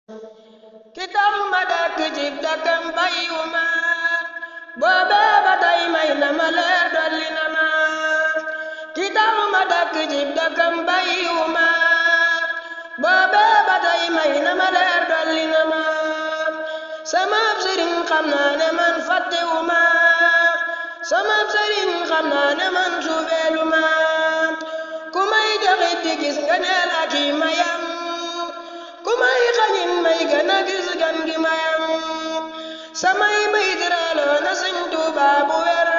ki tax ma dëkk ci dëkkam bayiwuma boobee ba tey may na ma leer dolli na ma ki tax ma dëkk ci dëkkam bayiwuma boobee ba tey may na ma leer dolli na ma sama sëriñ xam naa ne man fàttewuma sama sëriñ xam naa ne man suufeeluma ku may joxit di gis nga neel ak i mayam ku may xañin may gën a gis gan gi mayam samay bayit reeloo na Sëñ Tuubaa bu wér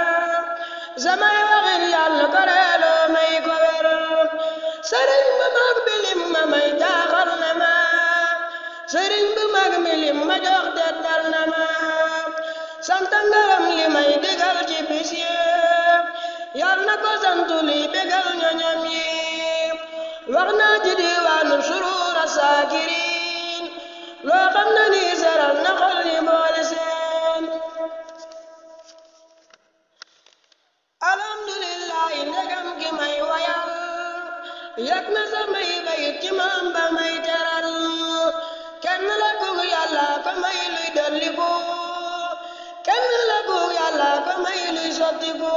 samay waxin Yàlla ko reeloo may ko wér sëriñ bu mag bi lim ma may jaaxal na ma sëriñ bu mag mi lim ma jox teddal na ma sant ngërëm li may digal ci bis yi Yàlla na ko santu li bégal ñoñam yi wax naa ci diwaanu suruura saakiriin loo xam na ni seral na xol yi boole seen alhamdulillahi ndegam gi may wayal yàgg na samay bayit ci maam ba may teral kenn la kug Yàlla ko may luy dolliku kenn la kug Yàlla ko may luy sottiku